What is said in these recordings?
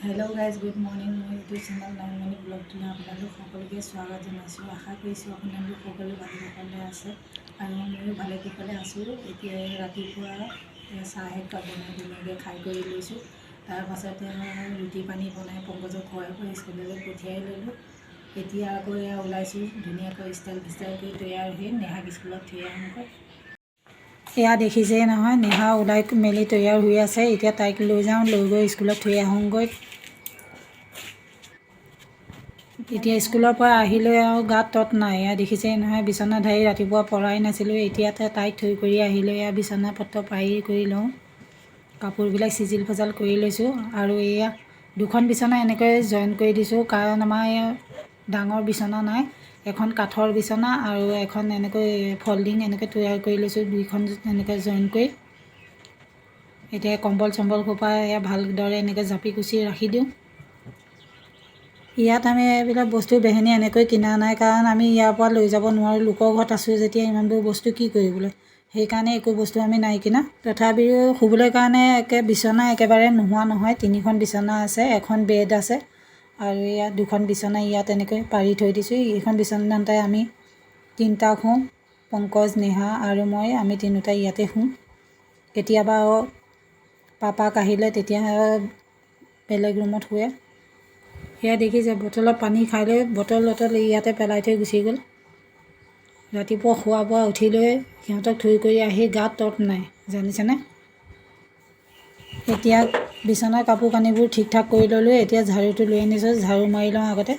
Hello' guys, good morning. মোৰ YouTube channel Nayanmoni ব্লগটোলৈ আপোনালোক সকলোকে স্বাগত জনাইছোঁ। আশা কৰিছোঁ আপোনালোক সকলো ভালে কুশলে আছে আৰু ময়ো ভালে কুশলে আছোঁ। এতিয়া ৰাতিপুৱা চাহ একাপ বনাই ধুনীয়াকৈ খাই কৰি লৈছোঁ। তাৰপাছতে ৰুটি পানী বনাই পংকজক খুৱাই খুৱাই স্কুললৈ পঠিয়াই ল'লোঁ। এতিয়া আকৌ এয়া ওলাইছোঁ, ধুনীয়াকৈ ষ্টাইল ফিষ্টাইল কৰি তৈয়াৰ হৈ নেহাক স্কুলত থৈ আহোঁগৈ। এয়া দেখিছেই নহয়, নেহা ওলাই মেলি তৈয়াৰ হৈ আছে। এতিয়া তাইক লৈ যাওঁ, লৈ গৈ স্কুলত থৈ আহোঁগৈ। এতিয়া স্কুলৰ পৰা আহিলৈ আৰু গাত তত নাই। এয়া দেখিছেই নহয়, বিচনা ঢাৰি ৰাতিপুৱা পৰাই নাছিলোঁ। এতিয়া তাইক থৈ কৰি আহিলৈ এয়া বিচনা পত্ৰ পাৰি কৰি লওঁ, কাপোৰবিলাক চিজিল ফজাল কৰি লৈছোঁ। আৰু এয়া দুখন বিচনা এনেকৈ জইন কৰি দিছোঁ, কাৰণ আমাৰ ডাঙৰ বিচনা নাই। এখন কাঠৰ বিচনা আৰু এখন এনেকৈ ফল্ডিং এনেকৈ তৈয়াৰ কৰি লৈছোঁ, দুইখন এনেকৈ জইন কৰি। এতিয়া কম্বল চম্বল সোপা এয়া ভালদৰে এনেকৈ জাপি কুচি ৰাখি দিওঁ। ইয়াত আমি এইবিলাক বস্তু বেহেনি এনেকৈ কিনা নাই, কাৰণ আমি ইয়াৰ পৰা লৈ যাব নোৱাৰোঁ। লোকৰ ঘৰত আছোঁ যেতিয়া ইমানবোৰ বস্তু কি কৰিবলৈ, সেইকাৰণে একো বস্তু আমি নাই কিনা। তথাপিও শুবলৈ কাৰণে একে বিচনা একেবাৰে নোহোৱা নহয়, তিনিখন বিচনা আছে, এখন বেড আছে আৰু ইয়াত দুখন বিচনা ইয়াত এনেকৈ পাৰি থৈ দিছোঁ। এইখন বিচনাতে আমি তিনিটা শুওঁ, পংকজ, নেহা আৰু মই, আমি তিনিওটা ইয়াতে শুওঁ। কেতিয়াবা পাপাক আহিলে তেতিয়া বেলেগ ৰুমত শুৱে। সেয়া দেখিছে, বটলত পানী খাই লৈ বটল বটল ইয়াতে পেলাই থৈ গুচি গ'ল। ৰাতিপুৱা খোৱা বোৱা উঠি লৈ সিহঁতক থৈ কৰি আহি গাত তত নাই, জানিছেনে। এতিয়া বিচনাৰ কাপোৰ কানিবোৰ ঠিক ঠাক কৰি ল'লোঁ। এতিয়া ঝাৰুটো লৈ আনিছোঁ, ঝাৰু মাৰি লওঁ আগতে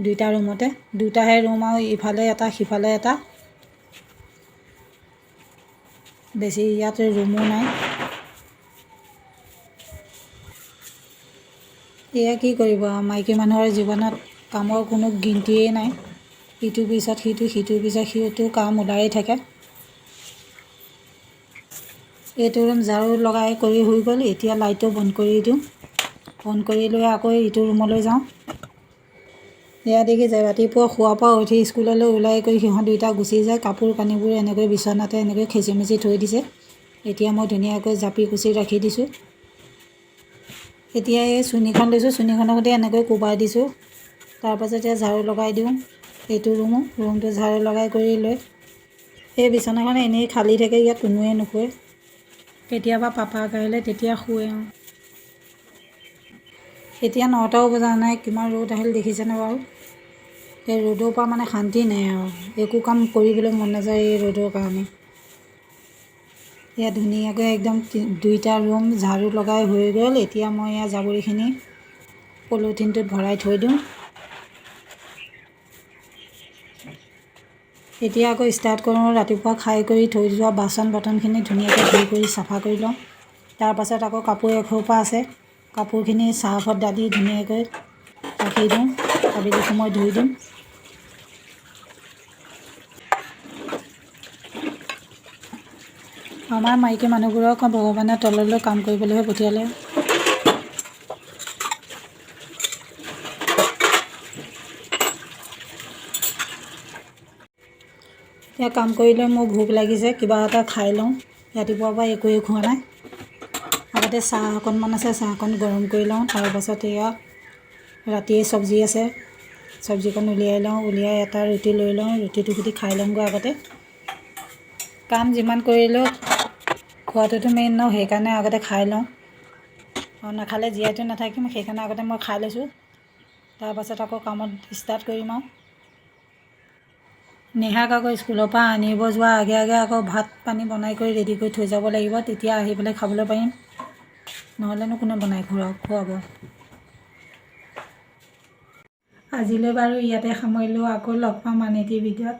দুইটা ৰুমতে। দুটাহে ৰুম আৰু ইফালে এটা সিফালে এটা, বেছি ইয়াত ৰুমো নাই। এয়া কি কৰিব আৰু, মাইকী মানুহৰ জীৱনত কামৰ কোনো গিনতিয়েই নাই। ইটোৰ পিছত সিটো, সিটোৰ পিছত সিটো কাম ওলায়ে থাকে। এইটো ৰুম ঝাৰু লগাই কৰি হৈ গ'ল। এতিয়া লাইটটো বন্ধ কৰি দিওঁ, বন্ধ কৰি লৈ আকৌ ইটো ৰুমলৈ যাওঁ। এয়া দেখিছে, ৰাতিপুৱা শোৱাৰ পৰা উঠি স্কুললৈ ওলাই কৰি সিহঁত দুইটা গুচি যায়। কাপোৰ কানিবোৰ এনেকৈ বিচনাতে এনেকৈ খেচি মেচি থৈ দিছে। এতিয়া মই ধুনীয়াকৈ জাপি কুচি ৰাখি দিছোঁ। এতিয়া এই চুণীখন লৈছোঁ, চুণীখনৰ সৈতে এনেকৈ কোবাই দিছোঁ। তাৰপাছত এতিয়া ঝাৰু লগাই দিওঁ এইটো ৰুমটো ঝাৰু লগাই কৰি লৈ। এই বিচনাখন এনেই খালী থাকে, ইয়াত কোনোৱে নুশুৱে। কেতিয়াবা পাপাক আহিলে তেতিয়া শুৱে আৰু। এতিয়া 9টাও বজা নাই, কিমান ৰ'দ আহিল দেখিছেনে বাৰু। এই ৰ'দৰ পৰা মানে শান্তি নাই আৰু, একো কাম কৰিবলৈ মন নাযায় এই ৰ'দৰ কাৰণে। ইয়াত ধুনীয়াকৈ একদম দুইটা ৰুম ঝাৰু লগাই হৈ গ'ল। এতিয়া মই ইয়াৰ জাবৰিখিনি পলিথিনটোত ভৰাই থৈ দিওঁ। এতিয়া আকৌ ষ্টাৰ্ট কৰোঁ, ৰাতিপুৱা খাই কৰি থৈ যোৱা বাচন বৰ্তনখিনি ধুনীয়াকৈ ধুই কৰি চাফা কৰি লওঁ। তাৰপাছত আকৌ কাপোৰ এসোপা আছে, কাপোৰখিনি চাৰ্ফত দালি ধুনীয়াকৈ ৰাখি দিওঁ, আবেলি সময় ধুই দিম। আমাৰ মাইকী মানুহবোৰক ভগৱানে তললৈ কাম কৰিবলৈহে পঠিয়ালে। এতিয়া কাম কৰিলে মোৰ ভোক লাগিছে, কিবা এটা খাই লওঁ। ৰাতিপুৱাৰ পৰা একোৱেই খোৱা নাই। আগতে চাহ অকণমান আছে, চাহকণ গৰম কৰি লওঁ। তাৰপাছত এয়া ৰাতিয়ে চব্জি আছে, চব্জিকণ উলিয়াই লওঁ, উলিয়াই এটা ৰুটি লৈ লওঁ, ৰুটিটো সৈতে খাই লওঁগৈ আগতে। কাম যিমান কৰিলেও খোৱাটোতো মেইন ন, সেইকাৰণে আগতে খাই লওঁ। আৰু নাখালে জীয়াইতো নাথাকিম, সেইকাৰণে আগতে মই খাই লৈছোঁ। তাৰপাছত আকৌ কামত ষ্টাৰ্ট কৰিম আৰু। নেহাক আকৌ স্কুলৰ পৰা আনিব যোৱাৰ আগে আগে আকৌ ভাত পানী বনাই কৰি ৰেডি কৰি থৈ যাব লাগিব, তেতিয়া আহি পেলাই খাবলৈ পাৰিম। নহ'লেনো কোনে বনাই খুৱাব। আজিলৈ বাৰু ইয়াতে সামৰিলোঁ, আকৌ লগ পাম আন এটি ভিডিঅ'ত।